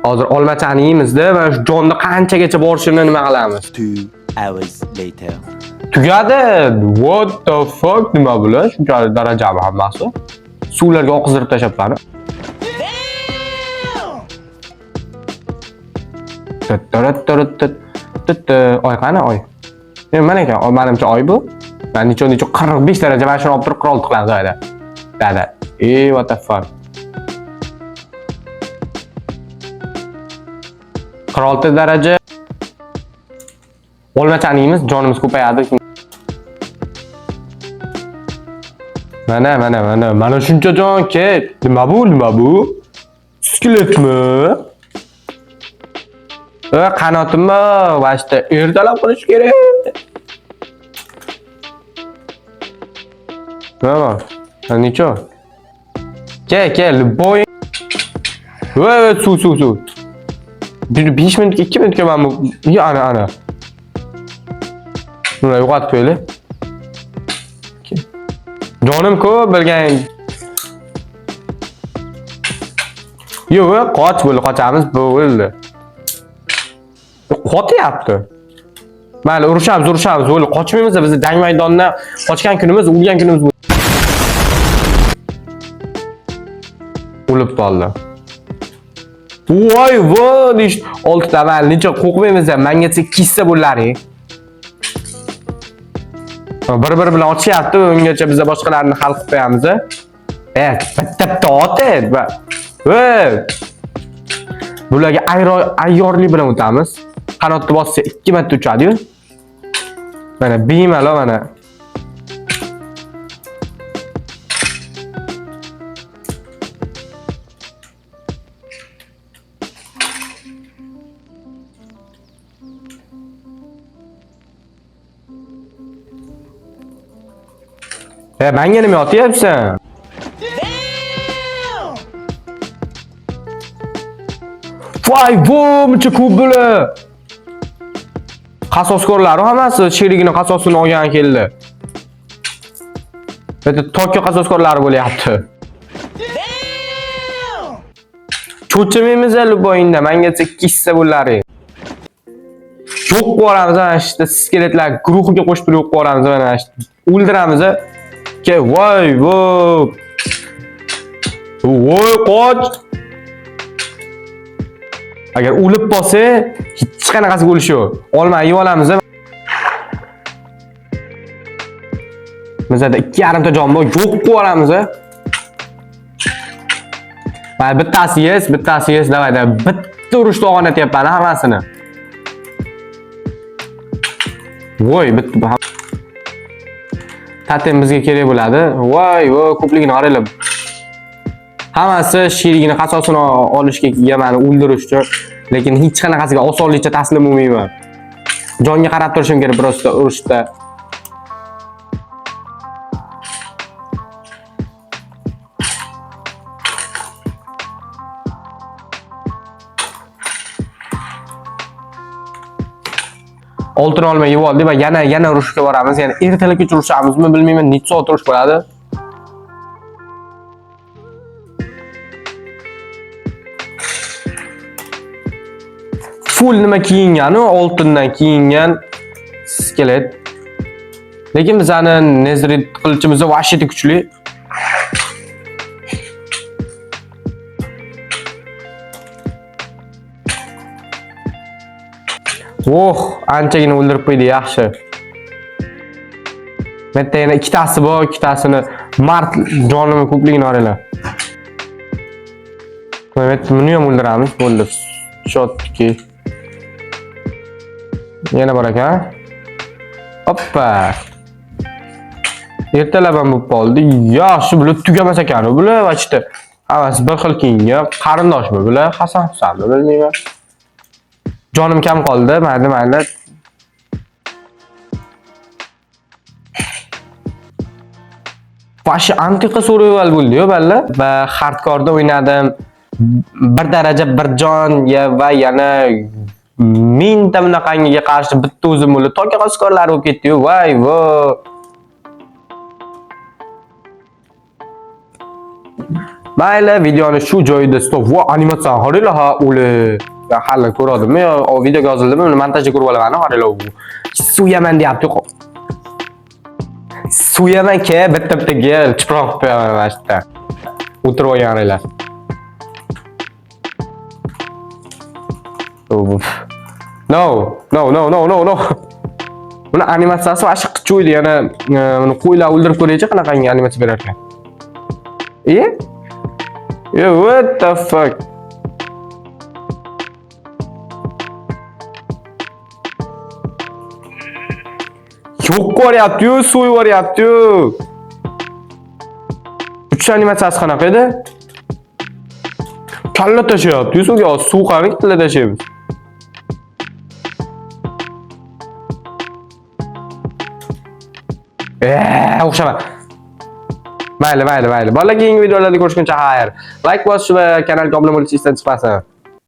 Hozir olmachani yeymizda va shu jonni qanchagacha borishini nima qilamiz? 2 hours later. Tugadi. What the fuck, nima bular? Shunchalik darajami hammasi? Suvlarga oqizdirib tashlabman. Oy qani oy? Mana ekan, manimcha oy bu. Man necha necha 45 daraja mana shuni olib turib 46 qilamiz oyda. Dada. Ey, what the fuck. 46 daraja. Olmachani yeymiz, jonimiz ko'payadi. Mana, mana, mana, mana shuncha jon ke. Nima bu, nima bu? Skeletmi? Qanotimmi? Vashta ertalab qilish kerak. Nima? Necha? Kel, kel, boy. Voy, suv, suv, suv. Bir 5 minutga, 2 minutga mana bu, ya, ana, ana. Buni yo'qotib qo'yaylik. Jonim ko'p bilgan. Yo'q, qoch bo'ldi, qochamiz, bo'ldi. Qotyapti. Mayli, urushamiz, urushamiz, bo'ldi. Qochmaymiz, biz jang maydonidan qochgan kunimiz, o'lgan kunimiz. O'lib qoldi. Voy, voy, deyish oltita mayli, necha qo'rqmaymiz, menga kissa bo'laring. Bir-biri bilan ochyapti, ungacha biz boshqalarini hal qilib qo'yamiz. Bitta bitta ot. Voy. Bularga ayyorlik bilan o'tamiz. Qanotni bossa 2 marta uchadi-yu. Mana bemalol mana. Menga nima otyapsan? Voy, bu muncha ko'p bular. Qasoskorlar hammasi sherigini qasosini olgan keldi. Bitta Tokio qasoskorlari bo'lyapti. Cho'chimaymiz любойinda, menga kissa bo'lari. Yo'q qilib ana shu skeletlar guruhiga qo'shib turib yo'q qilib mana shu. O'ldiramiz. Ke, voy, voy. Voy, qoch. Agar o'lib qolsa, hech qanaqasiga o'lish yo'q. Olma yeb olamiz. Bizada 2,5 ta jon bor, yo'q qilib yuboramiz. Mana bittasi yes, bittasi yes, давай, давай. Bitta urushda og'natyapman hammasini. Voy, bitta totem bizga kerak bo'ladi. Voy, voy, ko'pligini qaranglar. Hammasi sherigini qasosini olishga kelgan meni o'ldirish uchun, lekin hech qanaqasiga osonlikcha taslim bo'lmayman. Jonga qarab turishim kerak просто urushda. Oltin olma yeb oldik va yana yana urushga boramiz. Ya'ni ertalabgacha urushamizmi bilmayman, necha soat urush bo'ladi. Full nima kiyingan, u oltindan kiyingan skelet. Lekin bizani nezrit qilichimiz vahshiy kuchli. Oh, anchagina o'ldirib qo'ydi, yaxshi. Bitta yana ikkitasi bor, ikkitasini mard jonimi ko'pligini qaranglar. Mana buni ham o'ldiramiz, bo'ldi. Chotki. Yana bor ekan. Oppa. Ertalab ham bo'lib qoldi. Yaxshi, bular tugamas ekan, bular vachta. Hammasi bir xil kiyingan, qarindoshmi bular, Hasan Husanmi bilmayman. Jonim kam qoldi, mayli, mayli. Vashi antiqa survival bo'ldi-yu balla. Va hardcore'da o'ynadim. Bir daraja bir jon ya va yana mingta bunaqangiga qarshi bitta o'zim bo'ldi. Toki qaskorlar bo'lib ketdi-yu. Voy, vo. Mayli, videoni shu joyida stop. Va animatsiyani qaranglar ha, o'li. Hali ko'radimmi yo videoga yozildimi? Uni montajda ko'rib olaman, qaranglar. Suyaman deyapti. Suyaman ke, bitta bittaga chiproq qilib qo'yaman mana shu yerda. O'tirib olganlar. No, no, no, no, no, no. Buni animatsiyasi вообще qichuvdi, yana buni qo'ylar o'ldirib ko'raychi, qanaqangi animatsiya berar ekan. E? E, what the fuck? Yo'q ko'ryapti-yu, suv yuboryapti-yu. Uchish animatsiyasi qanaqa edi? Kalla tashlayapti-yu suvga, suv qani kalla tashlaymiz. O'xshama. Mayli, mayli, mayli. Bolalar, keyingi videolarda ko'rishguncha xayr. Like bosish va kanalga obuna bo'lish esdan chiqmasin.